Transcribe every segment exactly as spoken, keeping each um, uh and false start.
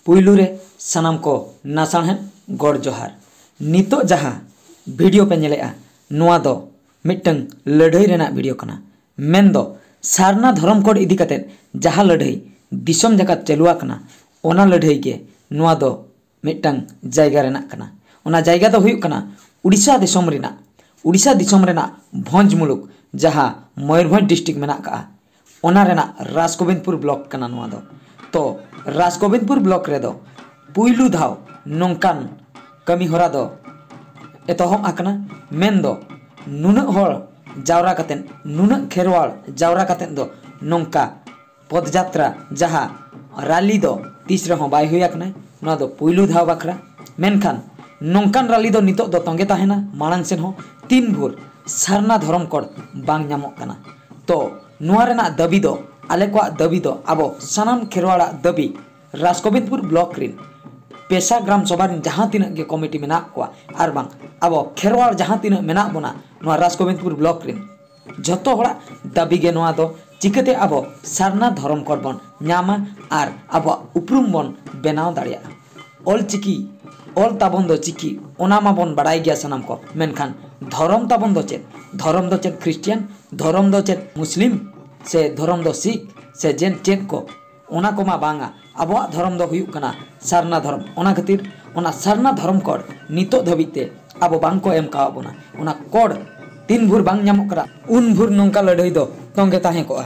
ᱯᱩᱭᱞᱩ ᱨᱮ ᱥᱟᱱᱟᱢ ᱠᱚ ᱱᱟᱥᱟᱲᱦᱮᱫ ᱜᱚᱰ ᱡᱚᱦᱟᱨ᱾ ᱱᱤᱛᱚᱜ ᱡᱟᱦᱟᱸ ᱵᱷᱤᱰᱤᱭᱳ ᱯᱮ ᱧᱮᱞᱮᱜᱼᱟ, ᱱᱚᱣᱟ ᱫᱚ ᱢᱤᱫᱴᱟᱝ ᱞᱟᱹᱲᱦᱟᱹᱭ ᱨᱮᱱᱟᱜ ᱵᱷᱤᱰᱤᱭᱳ ᱠᱟᱱᱟ᱾ ᱢᱮᱱᱫᱚ ᱥᱟᱨᱱᱟ ᱫᱷᱚᱨᱚᱢ ᱠᱳᱰ ᱤᱫᱤ ᱠᱟᱛᱮᱫ ᱡᱟᱦᱟᱸ ᱞᱟᱹᱲᱦᱟᱹᱭ ᱫᱤᱥᱚᱢ ᱡᱟᱠᱟᱛ ᱪᱟᱹᱞᱩ ᱟᱠᱟᱱᱟ, ᱚᱱᱟ ᱞᱟᱹᱲᱦᱟᱹᱭ ᱜᱮ ᱱᱚᱣᱟ ᱫᱚ ᱢᱤᱫᱴᱟᱝ ᱡᱟᱭᱜᱟ ᱨᱮᱱᱟᱜ ᱠᱟᱱᱟ᱾ ᱚᱱᱟ ᱡᱟᱭᱜᱟ ᱫᱚ ᱦᱩᱭᱩᱜ ᱠᱟᱱᱟ ᱩᱲᱤᱥᱥᱟ ᱫᱤᱥᱚᱢ ᱨᱮᱱᱟᱜ, ᱩᱲᱤᱥᱥᱟ ᱫᱤᱥᱚᱢ ᱨᱮᱱᱟᱜ ᱵᱷᱚᱸᱡᱽ ᱢᱩᱞᱩᱠ, ᱡᱟᱦᱟᱸ ᱢᱚᱭᱩᱨᱵᱷᱚᱸᱡᱽ ᱰᱤᱥᱴᱨᱤᱠᱴ ᱢᱮᱱᱟᱜ ᱠᱟᱜᱼᱟ, ᱚᱱᱟ ᱨᱮᱱᱟᱜ ᱨᱟᱡᱽᱜᱳᱵᱤᱱᱫᱯᱩᱨ ᱵᱞᱚᱠ ᱠᱟᱱᱟ ᱱᱚᱣᱟ ᱫᱚ᱾ ᱛᱚ ᱨᱟᱡᱽᱜᱳᱵᱤᱱᱫᱯᱩᱨ ᱵᱞᱚᱠ ᱨᱮᱫᱚ ᱯᱩᱭᱞᱩ ᱫᱷᱟᱣ ᱱᱚᱝᱠᱟᱱ ᱠᱟᱹᱢᱤ ᱦᱚᱨᱟ ᱫᱚ ᱮᱛᱚᱦᱚᱵ ᱟᱠᱟᱱᱟ᱾ ᱢᱮᱱᱫᱚ ᱱᱩᱱᱟᱹᱜ ᱦᱚᱲ ᱡᱟᱣᱨᱟ ᱠᱟᱛᱮᱫ, ᱱᱩᱱᱟᱹᱜ ᱠᱷᱮᱨᱣᱟᱲ ᱡᱟᱣᱨᱟ ᱠᱟᱛᱮᱫ ᱫᱚ ᱱᱚᱝᱠᱟ ᱯᱚᱫᱡᱟᱛᱨᱟ, ᱡᱟᱦᱟᱸ ᱨᱟᱞᱤ ᱫᱚ ᱛᱤᱥ ᱨᱮᱦᱚᱸ ᱵᱟᱭ ᱦᱩᱭ ᱟᱠᱟᱱᱟ, ᱱᱚᱣᱟ ᱫᱚ ᱯᱩᱭᱞᱩ ᱫᱷᱟᱣ ᱵᱟᱠᱷᱨᱟ᱾ ᱢᱮᱱᱠᱷᱟᱱ ᱱᱚᱝᱠᱟᱱ ᱨᱟᱞᱤ ᱫᱚ ᱱᱤᱛᱚᱜ ᱫᱚ ᱛᱚᱸᱜᱮ ᱛᱟᱦᱮᱱᱟ, ᱢᱟᱲᱟᱝ ᱥᱮᱱ ᱦᱚᱸ ᱛᱤᱱ ᱵᱷᱳᱨ ᱥᱟᱨᱱᱟ ᱫᱷᱚᱨᱚᱢ ᱠᱳᱰ ᱵᱟᱝ ᱧᱟᱢᱚᱜ ᱠᱟᱱᱟ᱾ ᱛᱚ ᱱᱚᱣᱟ ᱨᱮᱱᱟᱜ ᱫᱟᱹᱵᱤ ᱫᱚ, ᱟᱞᱮ ᱠᱚᱣᱟᱜ ᱫᱟᱹᱵᱤ ᱫᱚ, ᱟᱵᱚ ᱥᱟᱱᱟᱢ ᱠᱷᱮᱨᱣᱟᱲᱟᱜ ᱫᱟᱹᱵᱤ, ᱨᱟᱡᱽᱜᱳᱵᱤᱱᱫᱯᱩᱨ ᱵᱞᱚᱠ ᱨᱤᱱ ᱯᱮᱥᱟ ᱜᱨᱟᱢ ᱥᱚᱵᱷᱟ ᱨᱤᱱ ᱡᱟᱦᱟᱸ ᱛᱤᱱᱟᱹᱜ ᱜᱮ ᱠᱚᱢᱤᱴᱤ ᱢᱮᱱᱟᱜ ᱠᱚᱣᱟ, ᱟᱨ ᱵᱟᱝ ᱟᱵᱚ ᱠᱷᱮᱨᱣᱟᱲ ᱡᱟᱦᱟᱸ ᱛᱤᱱᱟᱹᱜ ᱢᱮᱱᱟᱜ ᱵᱚᱱᱟ ᱱᱚᱣᱟ ᱨᱟᱡᱽᱜᱳᱵᱤᱱᱫᱯᱩᱨ ᱵᱞᱚᱠ ᱨᱤᱱ, ᱡᱷᱚᱛᱚ ᱦᱚᱲᱟᱜ ᱫᱟᱹᱵᱤ ᱜᱮ ᱱᱚᱣᱟ ᱫᱚ, ᱪᱤᱠᱟᱹᱛᱮ ᱟᱵᱚ ᱥᱟᱨᱱᱟ ᱫᱷᱚᱨᱚᱢ ᱠᱳᱰ ᱵᱚᱱ ᱧᱟᱢᱟ ᱟᱨ ᱟᱵᱚᱣᱟᱜ ᱩᱯᱨᱩᱢ ᱵᱚᱱ ᱵᱮᱱᱟᱣ ᱫᱟᱲᱮᱭᱟᱜᱼᱟ᱾ ᱚᱞ ᱪᱤᱠᱤ, ᱚᱞ ᱛᱟᱵᱚᱱ ᱫᱚ ᱪᱤᱠᱤ, ᱚᱱᱟ ᱢᱟᱵᱚᱱ ᱵᱟᱲᱟᱭ ᱜᱮᱭᱟ ᱥᱟᱱᱟᱢ ᱠᱚ, ᱢᱮᱱᱠᱷᱟᱱ ᱫᱷᱚᱨᱚᱢ ᱛᱟᱵᱚᱱ ᱫᱚ ᱪᱮᱫ? ᱫᱷᱚᱨᱚᱢ ᱫᱚ ᱪᱮᱫ ᱠᱷᱨᱤᱥᱴᱤᱭᱟᱱ? ᱫᱷᱚᱨᱚᱢ ᱫᱚ ᱪᱮᱫ ᱢᱩᱥᱞᱤᱢ? ᱥᱮ ᱫᱷᱚᱨᱚᱢ ᱫᱚ ᱥᱤᱠᱷ? ᱥᱮ ᱡᱮᱱ ᱪᱮᱫ ᱠᱚ? ᱚᱱᱟ ᱠᱚᱢᱟ ᱵᱟᱝᱟ᱾ ᱟᱵᱚᱣᱟᱜ ᱫᱷᱚᱨᱚᱢ ᱫᱚ ᱦᱩᱭᱩᱜ ᱠᱟᱱᱟ ᱥᱟᱨᱱᱟ ᱫᱷᱚᱨᱚᱢ᱾ ᱚᱱᱟ ᱠᱷᱟᱹᱛᱤᱨ ᱚᱱᱟ ᱥᱟᱨᱱᱟ ᱫᱷᱚᱨᱚᱢ ᱠᱳᱰ ᱱᱤᱛᱚᱜ ᱫᱷᱟᱹᱵᱤᱡ ᱛᱮ ᱟᱵᱚ ᱵᱟᱝ ᱠᱚ ᱮᱢ ᱠᱟᱣᱟᱫ ᱵᱚᱱᱟ᱾ ᱚᱱᱟ ᱠᱳᱰ ᱛᱤᱱ ᱵᱷᱳᱨ ᱵᱟᱝ ᱧᱟᱢᱚᱜ ᱠᱟᱱᱟ, ᱩᱱ ᱵᱷᱳᱨ ᱱᱚᱝᱠᱟ ᱞᱟᱹᱲᱦᱟᱹᱭ ᱫᱚ ᱛᱚᱸᱜᱮ ᱛᱟᱦᱮᱸ ᱠᱚᱜᱼᱟ᱾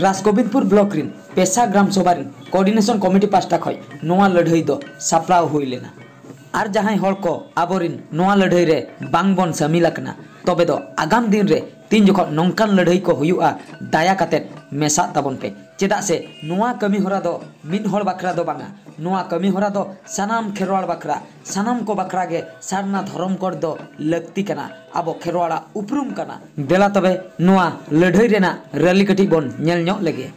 ᱨᱟᱥᱜᱳᱵᱤᱱᱫᱯᱩᱨ ᱵᱞᱚᱠ ᱨᱤᱱ ᱯᱮᱥᱟ ᱜᱨᱟᱢ ᱥᱚᱵᱷᱟ ᱨᱤᱱ ᱠᱳᱚᱨᱰᱤᱱᱮᱥᱚᱱ ᱠᱚᱢᱤᱴᱤ ᱯᱟᱦᱴᱟ ᱠᱷᱚᱱ ᱱᱚᱣᱟ ᱞᱟᱹᱲᱦᱟᱹᱭ ᱫᱚ ᱥᱟᱯᱲᱟᱣ ᱦᱩᱭ ᱞᱮᱱᱟ᱾ ᱟᱨ ᱡᱟᱦᱟᱸᱭ ᱦᱚᱲ ᱠᱚ ᱟᱵᱚᱨᱤᱱ ᱱᱚᱣᱟ ᱞᱟᱹᱲᱦᱟᱹᱭ ᱨᱮ ᱵᱟᱝ ᱵᱚᱱ ᱥᱟᱹᱢᱤᱞ ᱟᱠᱟᱱᱟ, ᱛᱚᱵᱮ ᱫᱚ ᱟᱜᱟᱢ ᱫᱤᱱ ᱨᱮ ᱛᱤᱱ ᱡᱚᱠᱷᱚᱱ ᱱᱚᱝᱠᱟᱱ ᱞᱟᱹᱲᱦᱟᱹᱭ ᱠᱚ ᱦᱩᱭᱩᱜᱼᱟ, ᱫᱟᱭᱟ ᱠᱟᱛᱮᱫ ᱢᱮᱥᱟᱜ ᱛᱟᱵᱚᱱ ᱯᱮ᱾ ᱪᱮᱫᱟᱜ ᱥᱮ ᱱᱚᱣᱟ ᱠᱟᱹᱢᱤ ᱦᱚᱨᱟ ᱫᱚ ᱢᱤᱫ ᱦᱚᱲ ᱵᱟᱠᱷᱨᱟ ᱫᱚ ᱵᱟᱝᱟ, ᱱᱚᱣᱟ ᱠᱟᱹᱢᱤ ᱦᱚᱨᱟ ᱫᱚ ᱥᱟᱱᱟᱢ ᱠᱷᱮᱨᱣᱟᱲ ᱵᱟᱠᱷᱨᱟ, ᱥᱟᱱᱟᱢ ᱠᱚ ᱵᱟᱠᱷᱨᱟ ᱜᱮ ᱥᱟᱨᱱᱟ ᱫᱷᱚᱨᱚᱢ ᱠᱳᱰ ᱫᱚ ᱞᱟᱹᱠᱛᱤ ᱠᱟᱱᱟ, ᱟᱵᱚ ᱠᱷᱮᱨᱣᱟᱲᱟᱜ ᱩᱯᱨᱩᱢ ᱠᱟᱱᱟ᱾ ᱫᱮᱞᱟ ᱛᱚᱵᱮ ᱱᱚᱣᱟ ᱞᱟᱹᱲᱦᱟᱹᱭ ᱨᱮᱱᱟᱜ ᱨᱮᱞᱤ ᱠᱟᱹᱴᱤᱡ ᱵᱚᱱ ᱧᱮᱞ ᱧᱚᱜ ᱞᱮᱜᱮ᱾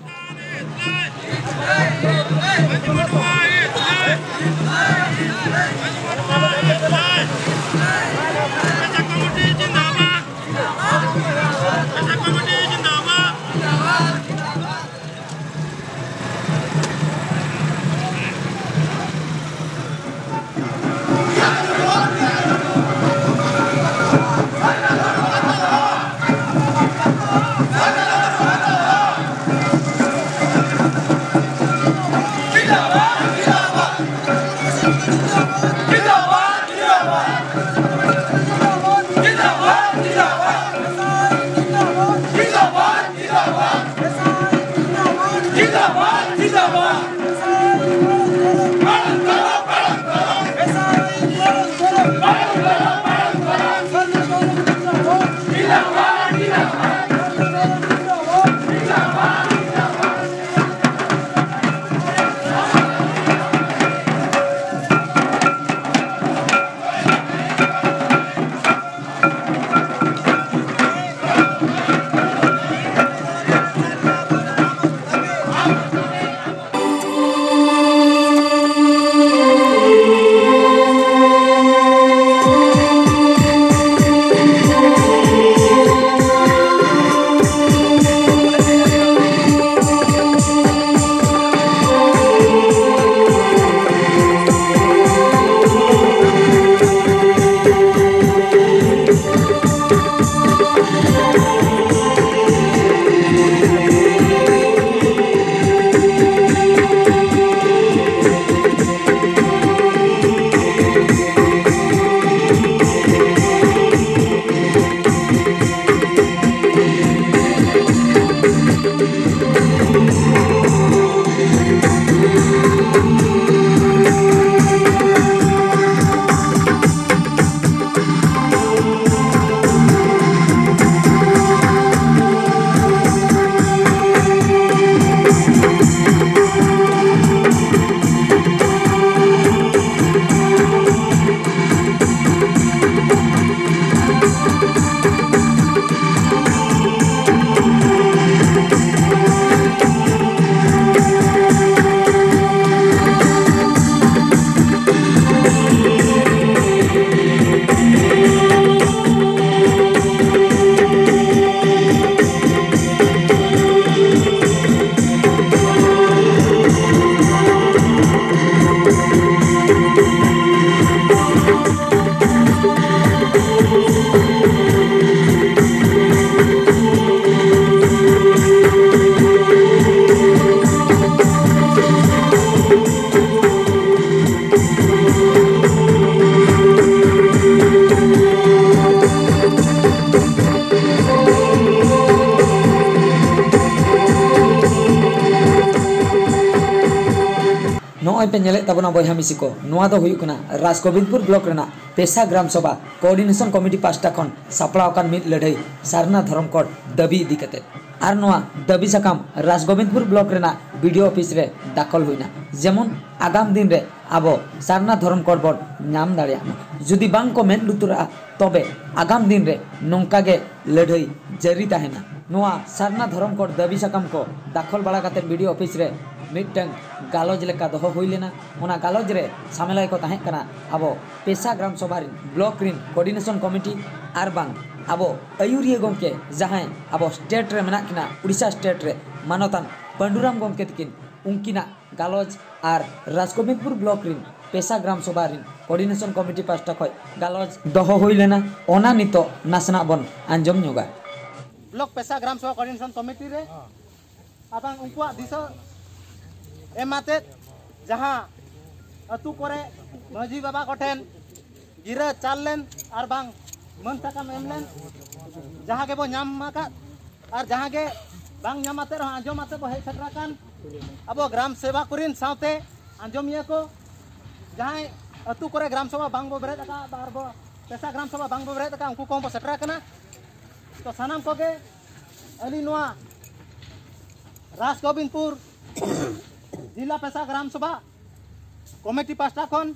ᱡᱤᱱᱫᱟᱵᱟᱫ। ᱱᱚᱜᱼᱚᱭ ᱯᱮ ᱧᱮᱞᱮᱫ ᱛᱟᱵᱚᱱᱟ ᱵᱚᱭᱦᱟ ᱢᱤᱥᱤ ᱠᱚ, ᱱᱚᱣᱟ ᱫᱚ ᱦᱩᱭᱩᱜ ᱠᱟᱱᱟ ᱨᱟᱡᱽᱜᱳᱵᱤᱱᱫᱯᱩᱨ ᱵᱞᱚᱠ ᱨᱮᱱᱟᱜ ᱯᱮᱥᱟ ᱜᱨᱟᱢ ᱥᱚᱵᱷᱟ ᱠᱳᱚᱨᱰᱤᱱᱮᱥᱚᱱ ᱠᱚᱢᱤᱴᱤ ᱯᱟᱦᱴᱟ ᱠᱷᱚᱱ ᱥᱟᱯᱲᱟᱣ ᱟᱠᱟᱱ ᱢᱤᱫ ᱞᱟᱹᱲᱦᱟᱹᱭ ᱥᱟᱨᱱᱟ ᱫᱷᱚᱨᱚᱢ ᱠᱳᱰ ᱫᱟᱹᱵᱤ ᱤᱫᱤ ᱠᱟᱛᱮ᱾ ᱟᱨ ᱱᱚᱣᱟ ᱫᱟᱹᱵᱤ ᱥᱟᱠᱟᱢ ᱨᱟᱡᱽᱜᱳᱵᱤᱱᱫᱯᱩᱨ ᱵᱞᱚᱠ ᱨᱮᱱᱟᱜ ᱵᱤᱰᱤᱳ ᱚᱯᱷᱤᱥ ᱨᱮ ᱫᱟᱠᱷᱚᱞ ᱦᱩᱭᱱᱟ, ᱡᱮᱢᱚᱱ ᱟᱜᱟᱢ ᱫᱤᱱ ᱨᱮ ᱟᱵᱚ ᱥᱟᱨᱱᱟ ᱫᱷᱚᱨᱚᱢ ᱠᱳᱰ ᱵᱚᱱ ᱧᱟᱢ ᱫᱟᱲᱮᱭᱟᱜ ᱢᱟ᱾ ᱡᱩᱫᱤ ᱵᱟᱝ ᱠᱚ ᱢᱮᱫ ᱞᱩᱛᱩᱨᱟᱜᱼᱟ, ᱛᱚᱵᱮ ᱟᱜᱟᱢ ᱫᱤᱱ ᱨᱮ ᱱᱚᱝᱠᱟ ᱜᱮ ᱞᱟᱹᱲᱦᱟᱹᱭ ᱡᱟᱹᱨᱤ ᱛᱟᱦᱮᱱᱟ᱾ ᱱᱚᱣᱟ ᱥᱟᱨᱱᱟ ᱫᱷᱚᱨᱚᱢ ᱠᱳᱰ ᱫᱟᱹᱵᱤ ᱥᱟᱠᱟᱢ ᱠᱚ ᱫᱟᱠᱷᱚᱞ ᱵᱟᱲᱟ ᱠᱟᱛᱮ ᱵᱤᱰᱤᱳ ᱚᱯᱷᱤᱥ ᱨᱮ ᱢᱤᱫᱴᱟᱝ ᱜᱟᱞᱚᱪ ᱞᱮᱠᱟ ᱫᱚᱦᱚ ᱦᱩᱭ ᱞᱮᱱᱟ᱾ ᱚᱱᱟ ᱜᱟᱞᱚᱪ ᱨᱮ ᱥᱟᱢᱮᱞᱟᱭ ᱠᱚ ᱛᱟᱦᱮᱸ ᱠᱟᱱᱟ ᱟᱵᱚ ᱯᱮᱥᱟ ᱜᱨᱟᱢ ᱥᱚᱵᱷᱟ ᱨᱤᱱ, ᱵᱞᱚᱠ ᱨᱤᱱ ᱠᱳᱚᱨᱰᱤᱱᱮᱥᱚᱱ ᱠᱚᱢᱤᱴᱤ ᱟᱨ ᱵᱟᱝ ᱟᱵᱚ ᱟᱹᱭᱩᱨᱤᱭᱟᱹ ᱜᱚᱢᱠᱮ ᱡᱟᱦᱟᱸᱭ ᱟᱵᱚ ᱥᱴᱮᱴ ᱨᱮ ᱢᱮᱱᱟᱜ ᱠᱤᱱᱟ, ᱩᱲᱤᱥᱥᱟ ᱥᱴᱮᱴ ᱨᱮ ᱢᱟᱱᱚᱛᱟᱱ ᱯᱟᱹᱰᱩᱨᱟᱢ ᱜᱚᱢᱠᱮ ᱛᱟᱹᱠᱤᱱ, ᱩᱱᱠᱤᱱᱟᱜ ᱜᱟᱞᱚᱪ ᱟᱨ ᱨᱟᱡᱽᱜᱳᱵᱤᱱᱫᱯᱩᱨ ᱵᱞᱚᱠ ᱨᱤᱱ ᱯᱮᱥᱟ ᱜᱨᱟᱢ ᱥᱚᱵᱷᱟ ᱨᱤᱱ ᱠᱳᱚᱨᱰᱤᱱᱮᱥᱚᱱ ᱠᱚᱢᱤᱴᱤ ᱯᱟᱦᱴᱟ ᱠᱷᱚᱱ ᱜᱟᱞᱚᱪ ᱫᱚᱦᱚ ᱦᱩᱭ ᱞᱮᱱᱟ᱾ ᱚᱱᱟ ᱱᱤᱛᱚᱜ ᱱᱟᱥᱮᱱᱟᱜ ᱵᱚᱱ ᱟᱸᱡᱚᱢ ᱧᱚᱜᱟ᱾ Block ᱯᱮᱥᱟ gram sabha coordination committee ᱨᱮ ᱟᱨ ᱵᱟᱝ ᱩᱱᱠᱩᱣᱟᱜ ᱫᱤᱥᱟᱹ ᱮᱢ ᱟᱛᱮᱫ ᱡᱟᱦᱟᱸ ᱟᱹᱛᱩ ᱠᱚᱨᱮ ᱢᱟᱹᱡᱷᱤ ᱵᱟᱵᱟ ᱠᱚᱴᱷᱮᱱ ᱜᱤᱨᱟᱹ ᱪᱟᱞ ᱞᱮᱱ ᱟᱨ ᱵᱟᱝ ᱢᱟᱹᱱ ᱥᱟᱠᱟᱢ ᱮᱢ ᱞᱮᱱ, ᱡᱟᱦᱟᱸ ᱜᱮᱵᱚ ᱧᱟᱢ ᱟᱠᱟᱫ ᱟᱨ ᱡᱟᱦᱟᱸ ᱜᱮ ᱵᱟᱝ ᱧᱟᱢ ᱟᱛᱮᱫ ᱨᱮᱦᱚᱸ ᱟᱸᱡᱚᱢ ᱟᱛᱮᱫ ᱵᱚ ᱦᱮᱡ ᱥᱮᱴᱮᱨ ᱟᱠᱟᱱ ᱟᱵᱚ ᱜᱨᱟᱢ ᱥᱮᱵᱟ ᱠᱚᱨᱮᱱ ᱥᱟᱶᱛᱮ ᱟᱸᱡᱚᱢᱤᱭᱟᱹ ᱠᱚ, ᱡᱟᱦᱟᱸᱭ ᱟᱹᱛᱩ ᱠᱚᱨᱮ ᱜᱨᱟᱢ ᱥᱚᱵᱷᱟ ᱵᱟᱝ ᱵᱚ ᱵᱮᱨᱮᱫ ᱟᱠᱟᱫ ᱟᱨ ᱵᱚ ᱯᱮᱥᱟ ᱜᱨᱟᱢ ᱥᱚᱵᱷᱟ ᱵᱟᱝ ᱵᱚ ᱵᱮᱨᱮᱫ ᱟᱠᱟᱫ, ᱩᱱᱠᱩ ᱠᱚᱦᱚᱸ ᱵᱚ ᱥᱮᱴᱮᱨ ᱟᱠᱟᱱᱟ᱾ ᱛᱚ ᱥᱟᱱᱟᱢ ᱠᱚᱜᱮ ᱟᱹᱞᱤᱧ ᱱᱚᱣᱟ ᱨᱟᱡᱽ ᱜᱳᱵᱤᱱᱫᱯᱩᱨ ᱡᱤᱞᱟ ᱯᱮᱥᱟ ᱜᱨᱟᱢ ᱥᱚᱵᱷᱟ ᱠᱚᱢᱤᱴᱤ ᱯᱟᱦᱴᱟ ᱠᱷᱚᱱ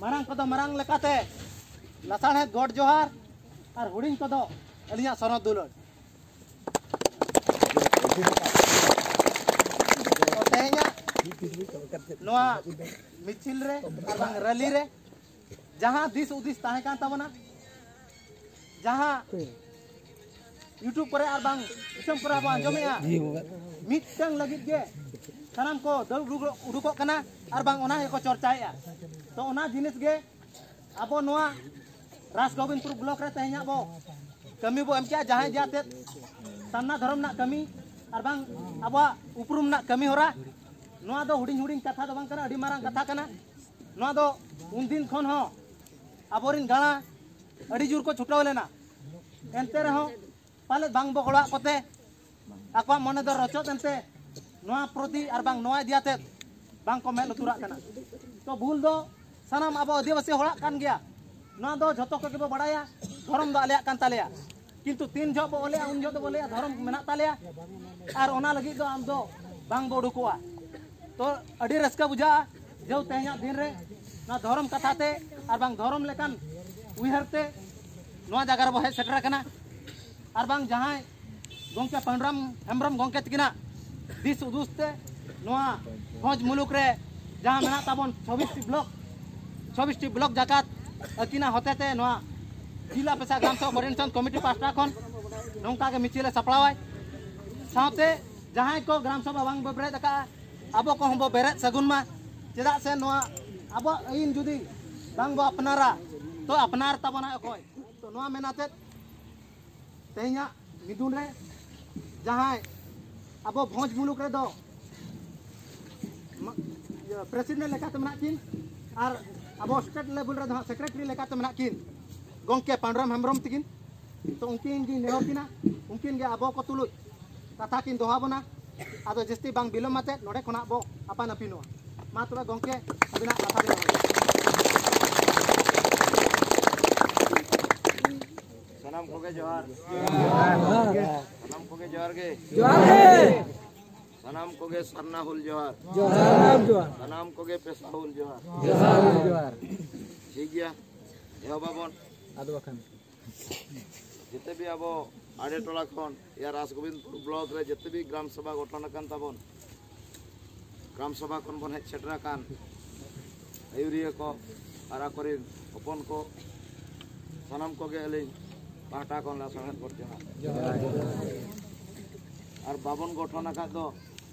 ᱢᱟᱨᱟᱝ ᱠᱚᱫᱚ ᱢᱟᱨᱟᱝ ᱞᱮᱠᱟᱛᱮ ᱞᱟᱥᱟᱲᱦᱮᱫ ᱜᱚᱰ ᱡᱚᱦᱟᱨ ᱟᱨ ᱦᱩᱰᱤᱧ ᱠᱚᱫᱚ ᱟᱹᱞᱤᱧᱟᱜ ᱥᱚᱱᱚᱛ ᱫᱩᱞᱟᱹᱲ᱾ ᱛᱚ ᱛᱮᱦᱮᱧᱟᱜ ᱱᱚᱣᱟ ᱢᱤᱪᱷᱤᱞ ᱨᱮ ᱟᱨ ᱵᱟᱝ ᱨᱮᱞᱤ ᱨᱮ ᱡᱟᱦᱟᱸ ᱫᱤᱥ ᱦᱩᱫᱤᱥ ᱛᱟᱦᱮᱸ ᱠᱟᱱ ᱛᱟᱵᱚᱱᱟ, ᱡᱟᱦᱟᱸ YouTube ᱠᱚᱨᱮ ᱟᱨ ᱵᱟᱝ ᱫᱤᱥᱚᱢ ᱠᱚᱨᱮ ᱵᱚᱱ ᱟᱸᱡᱚᱢᱮᱜᱼᱟ, ᱢᱤᱫᱴᱟᱝ ᱞᱟᱹᱜᱤᱫ ᱜᱮ ᱥᱟᱱᱟᱢ ᱠᱚ ᱫᱟᱹᱲ ᱩᱰᱩᱠᱚᱜ, ᱩᱰᱩᱠᱚᱜ ᱠᱟᱱᱟ ᱟᱨ ᱵᱟᱝ ᱚᱱᱟ ᱜᱮᱠᱚ ᱪᱚᱨᱪᱟᱭᱮᱜᱼᱟ᱾ ᱛᱚ ᱚᱱᱟ ᱡᱤᱱᱤᱥ ᱜᱮ ᱟᱵᱚ ᱱᱚᱣᱟ ᱨᱟᱡᱽ ᱜᱳᱵᱤᱱᱫᱯᱩᱨ ᱵᱞᱚᱠ ᱨᱮ ᱛᱮᱦᱮᱧ ᱟᱵᱚ ᱠᱟᱹᱢᱤ ᱵᱚ ᱮᱢ ᱠᱮᱜᱼᱟ, ᱡᱟᱦᱟᱸᱭ ᱡᱟᱛᱮ ᱥᱟᱨᱱᱟ ᱫᱷᱚᱨᱚᱢ ᱨᱮᱱᱟᱜ ᱠᱟᱹᱢᱤ ᱟᱨ ᱵᱟᱝ ᱟᱵᱚᱣᱟᱜ ᱩᱯᱨᱩᱢ ᱨᱮᱱᱟᱜ ᱠᱟᱹᱢᱤ ᱦᱚᱨᱟ, ᱱᱚᱣᱟ ᱫᱚ ᱦᱩᱰᱤᱧ ᱦᱩᱰᱤᱧ ᱠᱟᱛᱷᱟ ᱫᱚ ᱵᱟᱝ ᱠᱟᱱᱟ, ᱟᱹᱰᱤ ᱢᱟᱨᱟᱝ ᱠᱟᱛᱷᱟ ᱠᱟᱱᱟ᱾ ᱱᱚᱣᱟ ᱫᱚ ᱩᱱᱫᱤᱱ ᱠᱷᱚᱱ ᱦᱚᱸ ᱟᱵᱚᱨᱤᱱ ᱜᱟᱬᱟ ᱟᱹᱰᱤ ᱡᱳᱨ ᱠᱚ ᱪᱷᱩᱴᱟᱹᱣ ᱞᱮᱱᱟ᱾ ᱮᱱᱛᱮ ᱨᱮᱦᱚᱸ ᱯᱟᱞᱮᱫ ᱵᱟᱝ ᱵᱚ ᱜᱚᱲᱚᱣᱟᱜ ᱠᱚᱛᱮ ᱟᱠᱚᱣᱟᱜ ᱢᱚᱱᱮ ᱫᱚ ᱨᱚᱪᱚᱫ ᱮᱱᱛᱮ ᱱᱚᱣᱟ ᱯᱨᱚᱛᱤ ᱟᱨ ᱵᱟᱝ ᱱᱚᱣᱟ ᱤᱫᱤ ᱟᱛᱮᱫ ᱵᱟᱝ ᱠᱚ ᱢᱮᱫ ᱞᱩᱛᱩᱨᱟᱜ ᱠᱟᱱᱟ᱾ ᱛᱚ ᱵᱷᱩᱞ ᱫᱚ ᱥᱟᱱᱟᱢ ᱟᱵᱚ ᱟᱹᱫᱤᱵᱟᱹᱥᱤ ᱦᱚᱲᱟᱜ ᱠᱟᱱ ᱜᱮᱭᱟ᱾ ᱱᱚᱣᱟ ᱫᱚ ᱡᱷᱚᱛᱚ ᱠᱚᱜᱮ ᱵᱚ ᱵᱟᱲᱟᱭᱟ, ᱫᱷᱚᱨᱚᱢ ᱫᱚ ᱟᱞᱮᱭᱟᱜ ᱠᱟᱱ ᱛᱟᱞᱮᱭᱟ᱾ ᱠᱤᱱᱛᱩ ᱛᱤᱱ ᱡᱚᱦᱚᱜ ᱵᱚ ᱚᱞᱮᱜᱼᱟ, ᱩᱱ ᱡᱚᱦᱚᱜ ᱫᱚᱵᱚ ᱞᱟᱹᱭᱟ ᱫᱷᱚᱨᱚᱢ ᱢᱮᱱᱟᱜ ᱛᱟᱞᱮᱭᱟ, ᱟᱨ ᱚᱱᱟ ᱞᱟᱹᱜᱤᱫ ᱫᱚ ᱟᱢ ᱫᱚ ᱵᱟᱝ ᱵᱚ ᱩᱰᱩᱠᱚᱜᱼᱟ᱾ ᱛᱚ ᱟᱹᱰᱤ ᱨᱟᱹᱥᱠᱟᱹ ᱵᱩᱡᱷᱟᱹᱜᱼᱟ ᱡᱮ ᱛᱮᱦᱮᱧᱟᱜ ᱫᱤᱱ ᱨᱮ ᱱᱚᱣᱟ ᱫᱷᱚᱨᱚᱢ ᱠᱟᱛᱷᱟ ᱛᱮ ᱟᱨ ᱵᱟᱝ ᱫᱷᱚᱨᱚᱢ ᱞᱮᱠᱟᱱ ᱩᱭᱦᱟᱹᱨ ᱛᱮ ᱱᱚᱣᱟ ᱡᱟᱭᱜᱟ ᱨᱮᱵᱚ ᱦᱮᱡ ᱥᱮᱴᱮᱨ ᱟᱠᱟᱱᱟ᱾ ᱟᱨ ᱵᱟᱝ ᱡᱟᱦᱟᱸᱭ ᱜᱚᱢᱠᱮ ᱯᱟᱹᱱᱰᱩᱨᱟᱢ ᱦᱮᱢᱵᱨᱚᱢ ᱜᱚᱢᱠᱮ ᱛᱟᱹᱠᱤᱱᱟᱜ ᱫᱤᱥ ᱦᱩᱫᱤᱥ ᱛᱮ ᱱᱚᱣᱟ ᱵᱷᱚᱸᱡᱽ ᱢᱩᱞᱩᱠ ᱨᱮ ᱡᱟᱦᱟᱸ ᱢᱮᱱᱟᱜ ᱛᱟᱵᱚᱱ ᱪᱷᱚᱵᱵᱤᱥ ᱴᱤ ᱵᱞᱚᱠ, ᱪᱷᱚᱵᱵᱤᱥ ᱴᱤ ᱵᱞᱚᱠ ᱡᱟᱠᱟᱛ ᱟᱹᱠᱤᱱᱟᱜ ᱦᱚᱛᱮ ᱛᱮ ᱱᱚᱣᱟ ᱡᱤᱞᱟ ᱯᱮᱥᱟ ᱜᱨᱟᱢ ᱥᱚᱵᱷᱟ ᱠᱚᱨᱰᱤᱱᱮᱥᱚᱱ ᱠᱚᱢᱤᱴᱤ ᱯᱟᱦᱴᱟ ᱠᱷᱚᱱ ᱱᱚᱝᱠᱟ ᱜᱮ ᱢᱤᱪᱷᱤᱞ ᱮ ᱥᱟᱯᱲᱟᱣᱟᱭ᱾ ᱥᱟᱶᱛᱮ ᱡᱟᱦᱟᱸᱭ ᱠᱚ ᱜᱨᱟᱢ ᱥᱚᱵᱷᱟ ᱵᱟᱝ ᱵᱚ ᱵᱮᱨᱮᱫ ᱟᱠᱟᱫᱼᱟ, ᱟᱵᱚ ᱠᱚᱦᱚᱸ ᱵᱚ ᱵᱮᱨᱮᱫ ᱥᱟᱹᱜᱩᱱ ᱢᱟ᱾ ᱪᱮᱫᱟᱜ ᱥᱮ ᱱᱚᱣᱟ ᱟᱵᱚᱣᱟᱜ ᱟᱹᱭᱤᱱ ᱡᱩᱫᱤ ᱵᱟᱝ ᱵᱚ ᱟᱯᱱᱟᱨᱟ, ᱛᱚ ᱟᱯᱱᱟᱨ ᱛᱟᱵᱚᱱᱟᱭ ᱚᱠᱚᱭ? ᱛᱚ ᱱᱚᱣᱟ ᱢᱮᱱ ᱟᱛᱮᱫ ᱛᱮᱦᱮᱧᱟᱜ ᱢᱤᱫᱩᱱ ᱨᱮ ᱡᱟᱦᱟᱸᱭ ᱟᱵᱚ ᱵᱷᱚᱸᱡᱽ ᱢᱩᱞᱩᱠ ᱨᱮᱫᱚ ᱢᱟ-, ᱤᱭᱟᱹ, ᱯᱨᱮᱥᱤᱰᱮᱱᱴ ᱞᱮᱠᱟᱛᱮ ᱢᱮᱱᱟᱜ ᱠᱤᱱ ᱟᱨ ᱟᱵᱚ ᱥᱴᱮᱴ ᱞᱮᱵᱮᱞ ᱨᱮᱫᱚ ᱦᱟᱸᱜ ᱥᱮᱠᱨᱮᱴᱟᱨᱤ ᱞᱮᱠᱟᱛᱮ ᱢᱮᱱᱟᱜ ᱠᱤᱱ ᱜᱚᱢᱠᱮ ᱯᱟᱱᱰᱨᱟᱢ ᱦᱮᱢᱵᱨᱚᱢ ᱛᱟᱹᱠᱤᱱ᱾ ᱛᱚ ᱩᱱᱠᱤᱱ ᱜᱮ ᱱᱮᱦᱚᱨ ᱠᱤᱱᱟ, ᱩᱱᱠᱤᱱ ᱜᱮ ᱟᱵᱚ ᱠᱚ ᱛᱩᱞᱩᱡ ᱠᱟᱛᱷᱟ ᱠᱤᱱ ᱫᱚᱦᱚ ᱟᱵᱚᱱᱟ᱾ ᱟᱫᱚ ᱡᱟᱹᱥᱛᱤ ᱵᱟᱝ ᱵᱤᱞᱚᱢ ᱟᱛᱮᱫ ᱱᱚᱰᱮ ᱠᱷᱚᱱᱟᱜ ᱵᱚ ᱟᱯᱟᱱ ᱟᱹᱯᱤᱱᱚᱜᱼᱟ᱾ ᱢᱟ ᱛᱚᱵᱮ ᱜᱚᱢᱠᱮ, ᱟᱹᱵᱤᱱᱟᱜ ᱠᱟᱛᱷᱟ ᱵᱤᱱ ᱫᱚᱦᱚᱭᱟ᱾ ᱥᱟᱱᱟᱢ ᱠᱚᱜᱮ ᱡᱚᱦᱟᱨ᱾ ᱥᱟᱱᱟᱢ ᱠᱚᱜᱮ ᱡᱚᱦᱟᱨ ᱜᱮ᱾ ᱡᱚᱦᱟᱨ ᱜᱮ᱾ ᱥᱟᱱᱟᱢ ᱠᱚᱜᱮ ᱥᱟᱨᱱᱟ ᱦᱩᱞ ᱡᱚᱦᱟᱨ᱾ ᱡᱚᱦᱟᱨ ᱡᱚᱦᱟᱨ᱾ ᱥᱟᱱᱟᱢ ᱠᱚᱜᱮ ᱯᱮᱥᱟ ᱦᱩᱞ ᱡᱚᱦᱟᱨ᱾ ᱡᱚᱦᱟᱨ ᱡᱚᱦᱟᱨ᱾ ᱴᱷᱤᱠ ᱜᱮᱭᱟ, ᱮᱦᱚᱵ ᱟᱵᱚᱱ᱾ ᱟᱫᱚ ᱵᱟᱠᱷᱟᱱ ᱡᱮᱛᱮ ᱵᱤ ᱟᱵᱚ ᱟᱲᱮ ᱴᱚᱞᱟ ᱠᱷᱚᱱ ᱭᱟ ᱨᱟᱥᱜᱳᱵᱤᱱᱫᱯᱩᱨ ᱵᱞᱚᱠ ᱨᱮ ᱡᱮᱛᱮ ᱵᱤ ᱜᱨᱟᱢ ᱥᱚᱵᱷᱟ ᱜᱚᱴᱷᱚᱱ ᱟᱠᱟᱱ ᱛᱟᱵᱚᱱ, ᱜᱨᱟᱢ ᱥᱚᱵᱷᱟ ᱠᱷᱚᱱ ᱵᱚᱱ ᱦᱮᱡ ᱥᱮᱴᱮᱨ ᱟᱠᱟᱱ ᱟᱹᱭᱩᱨᱤᱭᱟᱹ ᱠᱚ ᱟᱨ ᱟᱠᱚᱨᱮᱱ ᱦᱚᱯᱚᱱ ᱠᱚ, ᱥᱟᱱᱟᱢ ᱠᱚᱜᱮ ᱟᱹᱞᱤᱧ ᱯᱟᱦᱴᱟ ᱠᱷᱚᱱ ᱞᱟᱥᱟᱲᱦᱮᱫ ᱜᱚᱰ ᱡᱚᱦᱟᱨ᱾ ᱟᱨ ᱵᱟᱵᱚᱱ ᱜᱚᱴᱷᱚᱱ ᱟᱠᱟᱫ ᱫᱚ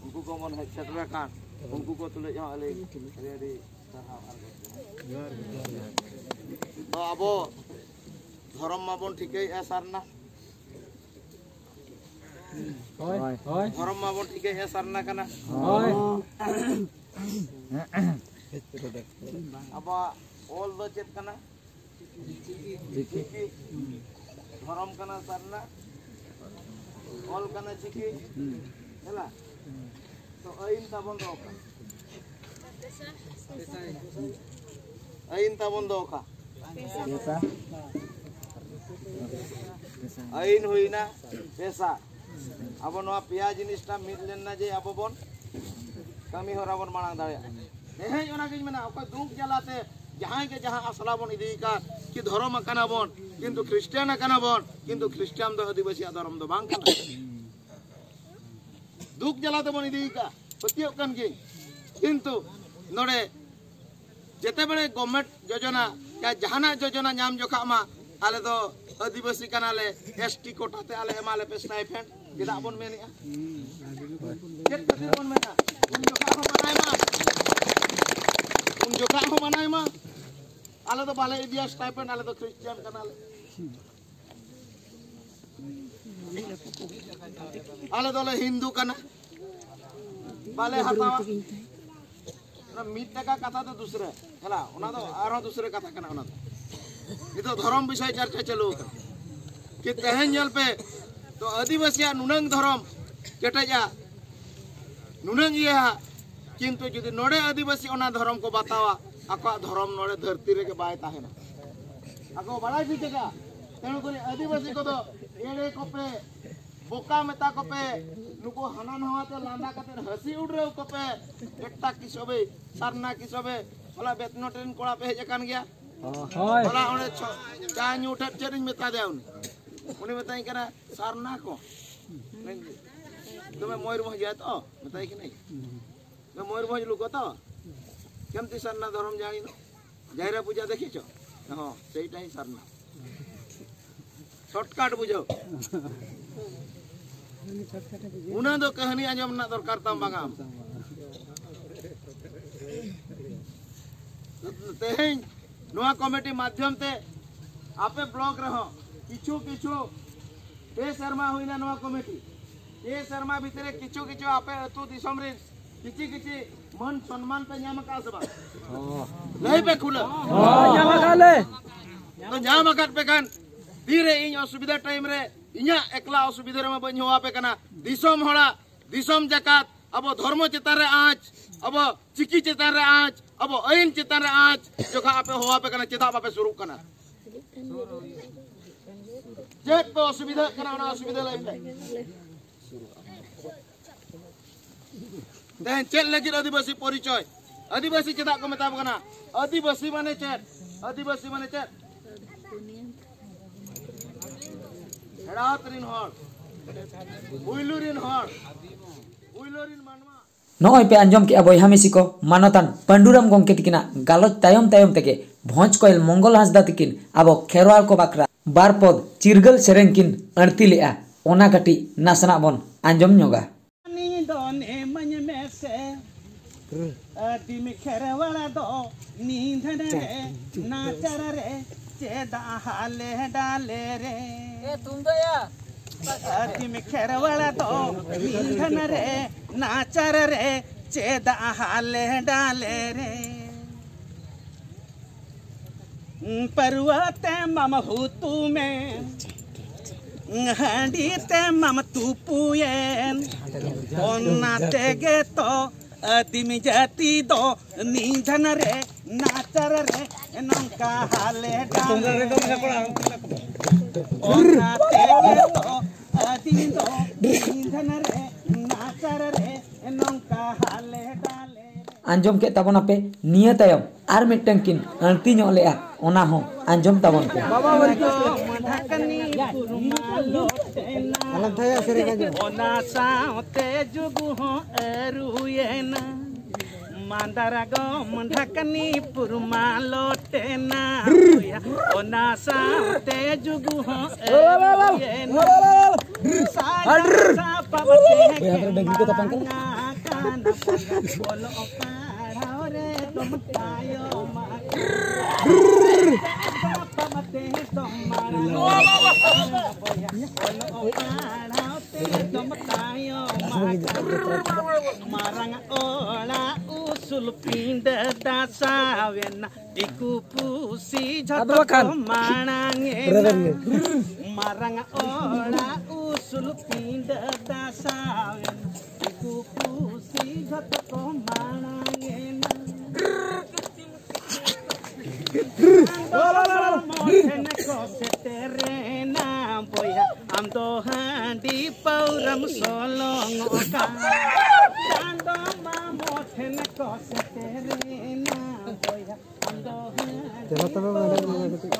ᱩᱱᱠᱩ ᱠᱚᱵᱚᱱ ᱦᱮᱡ ᱥᱮᱴᱮᱨ ᱟᱠᱟᱱ, ᱩᱱᱠᱩ ᱠᱚ ᱛᱩᱞᱩᱡ ᱦᱚᱸ ᱟᱹᱞᱤᱧ ᱟᱹᱰᱤ ᱟᱹᱰᱤ ᱥᱟᱨᱦᱟᱣ ᱟᱨ ᱜᱚᱰ ᱡᱚᱦᱟᱨ᱾ ᱛᱚ ᱟᱵᱚ ᱫᱷᱚᱨᱚᱢ ᱢᱟᱵᱚᱱ ᱴᱷᱤᱠᱟᱹᱭᱮᱫᱼᱟ ᱥᱟᱨᱱᱟ᱾ ᱦᱳᱭ, ᱦᱳᱭ᱾ ᱫᱷᱚᱨᱚᱢ ᱢᱟᱵᱚᱱ ᱴᱷᱤᱠᱟᱹᱭᱮᱫᱼᱟ ᱥᱟᱨᱱᱟ ᱠᱟᱱᱟ᱾ ᱦᱳᱭ᱾ ᱟᱵᱚᱣᱟᱜ ᱚᱞ ᱫᱚ ᱪᱮᱫ ᱠᱟᱱᱟ? ᱪᱤᱠᱤ᱾ ᱫᱷᱚᱨᱚᱢ ᱠᱟᱱᱟ ᱥᱟᱨᱱᱟ, ᱚᱞ ᱠᱟᱱᱟ ᱪᱤᱠᱤ᱾ ᱦᱮᱞᱟ? ᱛᱚ ᱟᱹᱭᱤᱱ ᱛᱟᱵᱚᱱ ᱫᱚ ᱚᱠᱟ? ᱟᱹᱭᱤᱱ ᱛᱟᱵᱚᱱ ᱫᱚ ᱚᱠᱟ? ᱟᱹᱭᱤᱱ ᱦᱩᱭᱱᱟ ᱯᱮᱥᱟ᱾ ᱟᱵᱚ ᱱᱚᱣᱟ ᱯᱮᱭᱟ ᱡᱤᱱᱤᱥᱴᱟ ᱢᱤᱫ ᱞᱮᱱ ᱱᱟ ᱡᱮ ᱟᱵᱚ ᱵᱚᱱ ᱠᱟᱹᱢᱤ ᱦᱚᱨᱟ ᱵᱚᱱ ᱢᱟᱲᱟᱝ ᱫᱟᱲᱮᱭᱟᱜᱼᱟ᱾ ᱛᱮᱦᱮᱧ ᱚᱱᱟᱜᱤᱧ ᱢᱮᱱᱟ, ᱚᱠᱚᱭ ᱫᱩᱠ ᱡᱟᱞᱟᱛᱮ ᱡᱟᱦᱟᱸᱭ ᱜᱮ ᱡᱟᱦᱟᱸ ᱟᱥᱲᱟ ᱵᱚᱱ ᱤᱫᱤ ᱟᱠᱟᱫ, ᱠᱤ ᱫᱷᱚᱨᱚᱢ ᱟᱠᱟᱱᱟ ᱵᱚᱱ, ᱠᱤᱱᱛᱩ ᱠᱷᱨᱤᱥᱴᱟᱱ ᱟᱠᱟᱱᱟ ᱵᱚᱱ, ᱠᱤᱱᱛᱩ ᱠᱷᱨᱤᱥᱴᱟᱱ ᱫᱚ ᱟᱹᱫᱤᱵᱟᱹᱥᱤᱭᱟᱜ ᱫᱷᱚᱨᱚᱢ ᱫᱚ ᱵᱟᱝ ᱠᱟᱱᱟ᱾ ᱫᱩᱠ ᱡᱟᱞᱟ ᱛᱮᱵᱚᱱ ᱤᱫᱤ ᱟᱠᱟᱫ, ᱯᱟᱹᱛᱭᱟᱹᱜ ᱠᱟᱱ ᱜᱤᱭᱟᱹᱧ, ᱠᱤᱱᱛᱩ ᱱᱚᱰᱮ ᱡᱮᱛᱮ ᱵᱮᱲᱮ ᱜᱚᱵᱷᱢᱮᱱᱴ ᱡᱳᱡᱚᱱᱟ ᱭᱟ ᱡᱟᱦᱟᱱᱟᱜ ᱡᱳᱡᱚᱱᱟ ᱧᱟᱢ ᱡᱚᱠᱷᱟᱜ ᱢᱟ, ᱟᱞᱮ ᱫᱚ ᱟᱹᱫᱤᱵᱟᱹᱥᱤ ᱠᱟᱱᱟᱞᱮ, ᱮᱥ ᱴᱤ ᱠᱳᱴᱟ ᱛᱮ ᱟᱞᱮ ᱮᱢᱟ ᱞᱮᱯᱮ ᱥᱴᱟᱭᱯᱷᱮᱱᱰ, ᱪᱮᱫᱟᱜ ᱵᱚᱱ ᱢᱮᱱᱮᱜᱼᱟ? ᱪᱮᱫ ᱠᱷᱟᱹᱛᱤᱨ ᱵᱚᱱ ᱢᱮᱱᱟ? ᱩᱱ ᱡᱚᱠᱷᱟᱜ ᱦᱚᱸ ᱢᱟᱱᱟᱭ ᱢᱟ, ᱩᱱ ᱡᱚᱠᱷᱟᱜ ᱦᱚᱸ ᱢᱟᱱᱟᱭ ᱢᱟ, ᱟᱞᱮ ᱫᱚ ᱵᱟᱞᱮ ᱤᱫᱤᱭᱟ ᱥᱴᱟᱭᱯᱷᱮᱱᱰ, ᱟᱞᱮ ᱫᱚ ᱠᱷᱨᱤᱥᱴᱤᱭᱟᱱ ᱠᱟᱱᱟᱞᱮ᱾ ᱟᱞᱮ ᱫᱚᱞᱮ ᱦᱤᱱᱫᱩ ᱠᱟᱱᱟ, ᱵᱟᱞᱮ ᱦᱟᱛᱟᱣᱟ᱾ ᱚᱱᱟ ᱢᱤᱫ ᱴᱟᱠᱟ ᱠᱟᱛᱷᱟ ᱫᱚ ᱫᱩᱥᱨᱟᱹ, ᱦᱮᱞᱟ, ᱚᱱᱟ ᱫᱚ ᱟᱨᱦᱚᱸ ᱫᱩᱥᱨᱟᱹ ᱠᱟᱛᱷᱟ ᱠᱟᱱᱟ᱾ ᱚᱱᱟ ᱫᱚ ᱱᱤᱛᱚᱜ ᱫᱷᱚᱨᱚᱢ ᱵᱤᱥᱚᱭ ᱪᱟᱨᱪᱟ ᱪᱟᱹᱞᱩ ᱟᱠᱟᱱᱟ᱾ ᱠᱤ ᱛᱮᱦᱮᱧ ᱧᱮᱞ ᱯᱮ, ᱛᱚ ᱟᱹᱫᱤᱵᱟᱹᱥᱤᱭᱟᱜ ᱱᱩᱱᱟᱹᱝ ᱫᱷᱚᱨᱚᱢ ᱠᱮᱴᱮᱡᱼᱟ, ᱱᱩᱱᱟᱹᱝ ᱤᱭᱟᱹ ᱦᱟᱸᱜ, ᱠᱤᱱᱛᱩ ᱡᱩᱫᱤ ᱱᱚᱰᱮ ᱟᱹᱫᱤᱵᱟᱹᱥᱤ ᱚᱱᱟ ᱫᱷᱚᱨᱚᱢ ᱠᱚ ᱵᱟᱛᱟᱣᱟ, ᱟᱠᱚᱣᱟᱜ ᱫᱷᱚᱨᱚᱢ ᱱᱚᱰᱮ ᱫᱷᱟᱹᱨᱛᱤ ᱨᱮᱜᱮ ᱵᱟᱭ ᱛᱟᱦᱮᱱᱟ᱾ ᱟᱠᱚ ᱵᱟᱲᱟᱭ ᱴᱷᱤᱠ ᱟᱠᱟᱫᱼᱟ᱾ ᱛᱮᱬᱩ ᱠᱚᱨᱮ ᱟᱹᱫᱤᱵᱟᱹᱥᱤ ᱠᱚᱫᱚ ᱮᱲᱮ ᱠᱚᱯᱮ, ᱵᱚᱠᱟ ᱢᱮᱛᱟ ᱠᱚᱯᱮ, ᱱᱩᱠᱩ ᱦᱟᱱᱟ ᱱᱟᱣᱟ ᱛᱮ ᱞᱟᱸᱫᱟ ᱠᱟᱛᱮ ᱦᱟᱹᱥᱤ ᱩᱰᱨᱟᱹᱣ ᱠᱚᱯᱮ᱾ ᱮᱴᱟᱜ ᱠᱤᱥᱚᱵᱮ ᱥᱟᱨᱱᱟ ᱠᱤᱥᱚᱵᱮ ᱦᱚᱞᱟ ᱵᱮᱛᱱᱚ ᱴᱨᱮᱱ ᱠᱚᱲᱟ ᱯᱮ ᱦᱮᱡ ᱟᱠᱟᱱ ᱜᱮᱭᱟ᱾ ᱦᱳᱭ᱾ ᱦᱚᱞᱟ ᱚᱸᱰᱮ ᱪᱷᱚ-, ᱪᱟ ᱧᱩ ᱴᱷᱮᱱ ᱪᱮᱫ ᱤᱧ ᱢᱮᱛᱟ ᱫᱮᱭᱟ ᱩᱱᱤ? ᱩᱱᱤ ᱢᱮᱛᱟᱧ ᱠᱟᱱᱟ, "ᱥᱟᱨᱱᱟ ᱠᱚ?" ᱛᱚᱵᱮ ᱢᱚᱭᱩᱨᱵᱷᱚᱸᱡᱽ ᱜᱮᱭᱟ ᱛᱚ? ᱢᱮᱛᱟᱭ ᱠᱟᱹᱱᱟᱹᱧ, "ᱛᱚᱵᱮ ᱢᱚᱭᱩᱨᱵᱷᱚᱸᱡᱽ ᱞᱩᱠᱚ ᱛᱚ? କେମିତି ସାରନା ଧରମ ଜାଣିନ? ଜାହିରା ପୂଜା ଦେଖିଛ? ହଁ, ସେଇଟା ହିଁ ସାରନା।" ସର୍ଟକଟ୍ ବୁଝ। ᱩᱱᱟᱹᱜ ᱫᱚ ᱠᱟᱹᱦᱱᱤ ᱟᱸᱡᱚᱢ ᱨᱮᱱᱟᱜ ᱫᱚᱨᱠᱟᱨ ᱛᱟᱢ ᱵᱟᱝ ᱟᱢ᱾ ᱛᱮᱦᱮᱧ ᱱᱚᱣᱟ ᱠᱚᱢᱤᱴᱤ ᱢᱟᱫᱽᱫᱷᱚᱢ ᱛᱮ ᱟᱯᱮ ᱵᱞᱚᱠ ᱨᱮᱦᱚᱸ ᱠᱤᱪᱷᱩ ᱠᱤᱪᱷᱩ ᱯᱮ ᱥᱮᱨᱢᱟ ᱦᱩᱭᱱᱟ ᱱᱚᱣᱟ ᱠᱚᱢᱤᱴᱤ, ᱯᱮ ᱥᱮᱨᱢᱟ ᱵᱷᱤᱛᱨᱤ ᱨᱮ ᱠᱤᱪᱷᱩ ᱠᱤᱪᱷᱩ ᱟᱯᱮ ᱟᱹᱛᱩ ᱫᱤᱥᱚᱢ ᱨᱮ ᱠᱤᱪᱷᱤ ᱠᱤᱪᱷᱤ ᱢᱟᱹᱱ ᱥᱚᱱᱢᱟᱱ ᱯᱮ ᱧᱟᱢ ᱟᱠᱟᱫᱼᱟ ᱥᱮ ᱵᱟᱝ? ᱞᱟᱹᱭ ᱯᱮ ᱠᱷᱩᱞᱟᱹ᱾ ᱦᱳᱭ, ᱧᱟᱢ ᱟᱠᱟᱫ ᱞᱮ᱾ ᱛᱚ ᱧᱟᱢ ᱟᱠᱟᱫ ᱯᱮ ᱠᱷᱟᱱ ᱛᱤᱨᱮ ᱤᱧ ᱚᱥᱩᱵᱤᱫᱷᱟ ᱴᱟᱭᱤᱢ ᱨᱮ ᱤᱧᱟᱹᱜ ᱮᱠᱞᱟ ᱚᱥᱩᱵᱤᱫᱷᱟ ᱨᱮᱢᱟ ᱵᱟᱹᱧ ᱦᱚᱦᱚ ᱟᱯᱮ ᱠᱟᱱᱟ᱾ ᱫᱤᱥᱚᱢ ᱦᱚᱲᱟᱜ, ᱫᱤᱥᱚᱢ ᱡᱟᱠᱟᱛ, ᱟᱵᱚ ᱫᱷᱚᱨᱢᱚ ᱪᱮᱛᱟᱱ ᱨᱮ ᱟᱸᱪ, ᱟᱵᱚ ᱪᱤᱠᱤ ᱪᱮᱛᱟᱱ ᱨᱮ ᱟᱸᱪ, ᱟᱵᱚ ᱟᱹᱭᱤᱱ ᱪᱮᱛᱟᱱ ᱨᱮ ᱟᱸᱪ, ᱡᱚᱠᱷᱚᱱ ᱟᱯᱮ ᱦᱚᱦᱚ ᱟᱯᱮ ᱠᱟᱱᱟ, ᱪᱮᱫᱟᱜ ᱵᱟᱯᱮ ᱥᱩᱨᱩᱜ ᱠᱟᱱᱟ? ᱪᱮᱫ ᱯᱮ ᱚᱥᱩᱵᱤᱫᱷᱟᱜ ᱠᱟᱱᱟ, ᱚᱱᱟ ᱚᱥᱩᱵᱤᱫᱷᱟ ᱞᱟᱹᱭ ᱯᱮ᱾ ᱛᱮᱦᱮᱧ ᱪᱮᱫ ᱞᱟᱹᱜᱤᱫ ᱟᱹᱫᱤᱵᱟᱹᱥᱤ ᱯᱚᱨᱤᱪᱚᱭ? ᱟᱹᱫᱤᱵᱟᱹᱥᱤ ᱪᱮᱫᱟᱜ ᱠᱚ ᱢᱮᱛᱟ ᱵᱚ ᱠᱟᱱᱟ? ᱟᱹᱫᱤᱵᱟᱹᱥᱤ ᱢᱟᱱᱮ ᱪᱮᱫ? ᱟᱹᱫᱤᱵᱟᱹᱥᱤ ᱢᱟᱱᱮ ᱪᱮᱫ? ᱦᱮᱲᱟᱛ ᱨᱤᱱ ᱦᱚᱲ, ᱯᱩᱭᱞᱩ ᱨᱤᱱ ᱦᱚᱲ, ᱯᱩᱭᱞᱩ ᱨᱤᱱ ᱢᱟᱱᱣᱟ᱾ ᱱᱚᱜᱼᱚᱭ ᱯᱮ ᱟᱸᱡᱚᱢ ᱠᱮᱜᱼᱟ ᱵᱚᱭᱦᱟ ᱢᱤᱥᱤ ᱠᱚ, ᱢᱟᱱᱚᱛᱟᱱ ᱯᱟᱹᱰᱩᱨᱟᱢ ᱜᱚᱢᱠᱮ ᱛᱤᱠᱤᱱᱟᱜ ᱜᱟᱞᱚᱪ ᱛᱟᱭᱚᱢ ᱛᱟᱭᱚᱢ ᱛᱮᱜᱮ ᱵᱷᱚᱸᱡᱽ ᱠᱚᱭᱮᱞ ᱢᱚᱝᱜᱚᱞ ᱦᱟᱸᱥᱫᱟ ᱛᱤᱠᱤᱱ ᱟᱵᱚ ᱠᱷᱮᱨᱣᱟᱲ ᱠᱚ ᱵᱟᱠᱷᱨᱟ ᱵᱟᱨ ᱯᱚᱫ ᱪᱤᱨᱜᱟᱹᱞ ᱥᱮᱨᱮᱧ ᱠᱤᱱ ᱟᱹᱲᱛᱤ ᱞᱮᱜᱼᱟ, ᱚᱱᱟ ᱠᱟᱹᱴᱤᱡ ᱱᱟᱥᱮᱱᱟᱜ ᱵᱚᱱ ᱟᱸᱡᱚᱢ ᱧᱚᱜᱟ᱾ ᱱᱤ ᱫᱚ ᱱᱮᱢᱟᱹᱧ ᱢᱮᱥᱮ, ᱟᱹᱫᱤᱢ ᱠᱷᱮᱨᱣᱟᱲ ᱫᱚ ᱱᱤᱫᱷᱟᱹᱱ ᱨᱮ, ᱱᱟᱪᱟᱨ ᱨᱮ, ᱪᱮᱫᱟᱜ ᱦᱟᱞᱮ ᱰᱟᱞᱮ ᱨᱮ? ᱮ ᱛᱩᱢᱫᱟᱹᱭᱟ᱾ ᱟᱹᱫᱤᱢ ᱠᱷᱮᱨᱣᱟᱲ ᱫᱚ ᱱᱤᱫᱷᱟᱹᱱ ᱨᱮ, ᱱᱟᱪᱟᱨ ᱨᱮ, ᱪᱮᱫᱟᱜ ᱦᱟᱞᱮ ᱰᱟᱞᱮ ᱨᱮ? ᱯᱟᱹᱨᱣᱟᱹ ᱛᱮ ᱢᱟᱢ ᱦᱩᱛᱩᱢᱮᱱ, ᱦᱟᱺᱰᱤ ᱛᱮ ᱢᱟᱢ ᱛᱩᱯᱩᱭᱮᱱ, ᱚᱱᱟ ᱛᱮᱜᱮ ᱛᱚ ᱟᱹᱫᱤᱢ ᱡᱟᱹᱛᱤ ᱫᱚ ᱱᱤᱫᱷᱟᱹᱱ ᱨᱮ, ᱱᱟᱪᱟᱨ ᱨᱮ, ᱱᱚᱝᱠᱟ ᱦᱟᱞᱮ ᱰᱟᱞᱮ᱾ ᱚᱱᱟ ᱛᱮᱜᱮ ᱛᱚ ᱟᱹᱫᱤᱢ ᱫᱚ ᱱᱤᱫᱷᱟᱹᱱ ᱨᱮ, ᱱᱟᱪᱟᱨ ᱨᱮ, ᱱᱚᱝᱠᱟ ᱦᱟᱞᱮ ᱰᱟᱞᱮ᱾ ᱟᱸᱡᱚᱢ ᱠᱮᱫ ᱛᱟᱵᱚᱱᱟᱯᱮ᱾ ᱱᱤᱭᱟᱹ ᱛᱟᱭᱚᱢ ᱟᱨ ᱢᱤᱫᱴᱟᱝ ᱠᱤᱱ ᱟᱹᱲᱛᱤ ᱧᱚᱜ ᱞᱮᱜᱼᱟ, ᱚᱱᱟ ᱦᱚᱸ ᱟᱸᱡᱚᱢ ᱛᱟᱵᱚᱱ ᱯᱮ᱾ ᱟᱞᱟᱝ ᱛᱟᱭᱟ ᱥᱮᱨᱮᱧ ᱟᱸᱡᱚᱢ᱾ ᱚᱱᱟ ᱥᱟᱶᱛᱮ ᱡᱩᱜᱩ ᱦᱚᱸ ᱟᱹᱨᱩᱭᱮᱱᱟ᱾ ᱢᱟᱱᱫᱟᱨᱟᱜᱚᱢ ᱰᱷᱟᱠᱱᱤ ᱯᱩᱨᱢᱟ ᱞᱚᱴᱮᱱᱟ᱾ ᱚᱱᱟ ᱥᱟᱶᱛᱮ ᱡᱩᱜᱩ ᱦᱚᱸ ᱟᱹᱨᱩᱭᱮᱱᱟ᱾ ᱥᱟᱡᱟ ᱥᱟᱯᱟᱵ ᱛᱮ ᱵᱚᱭᱦᱟ ᱠᱚᱨᱮ ᱰᱟᱹᱝᱨᱤ ᱠᱚ ᱛᱟᱯᱟᱢ ᱠᱟᱱᱟ᱾ ᱢᱟᱨᱟᱝ ᱟᱠᱟᱱᱟ᱾ ᱚᱞᱚᱜ ᱯᱟᱲᱦᱟᱣ ᱨᱮ ᱫᱚᱢ ᱛᱟᱭᱚᱢ ᱟᱠᱟᱱᱟ᱾ ᱥᱟᱯᱟᱵ ᱛᱮ ᱫᱚᱢ ᱢᱟᱨᱟᱝ ᱟᱠᱟᱱᱟ᱾ ᱵᱚᱭᱦᱟ ᱚᱞᱚᱜ ᱯᱟᱲᱦᱟᱣ ᱛᱮ ᱫᱚᱢ ᱛᱟᱭᱚᱢ ᱟᱠᱟᱱᱟ᱾ ᱢᱟᱨᱟᱝ ᱚᱲᱟᱜ ᱩᱥᱩᱞ ᱯᱤᱸᱰᱟᱹ ᱫᱟᱥᱟᱣᱮᱱᱟ᱾ ᱫᱤᱠᱩ ᱯᱩᱥᱤ ᱟᱫᱚ ᱡᱷᱚᱛᱚ ᱵᱟᱠᱷᱟᱱ᱾ ᱠᱚ ᱢᱟᱲᱟᱝ ᱮᱱᱟ᱾ ᱢᱟᱨᱟᱝ ᱚᱲᱟᱜ ᱩᱥᱩᱞ ᱯᱤᱸᱰᱟᱹ ᱫᱟᱥᱟᱣ ᱮᱱᱟ᱾ ᱫᱤᱠᱩ ᱯᱩᱥᱤ ᱡᱷᱚᱛᱚ ᱠᱚ ᱢᱟᱲᱟᱝ ᱪᱟᱸᱫᱚ ᱢᱟᱢᱚ ᱴᱷᱮᱱ ᱠᱚ ᱥᱮᱴᱮᱨᱮᱱᱟ ᱵᱚᱭᱦᱟ᱾ ᱟᱫᱚ ᱦᱮᱸ ᱫᱮᱞᱟ ᱛᱚᱵᱮ ᱢᱮᱱᱟᱜ ᱢᱮᱭᱟ ᱠᱟᱹᱴᱤᱡ᱾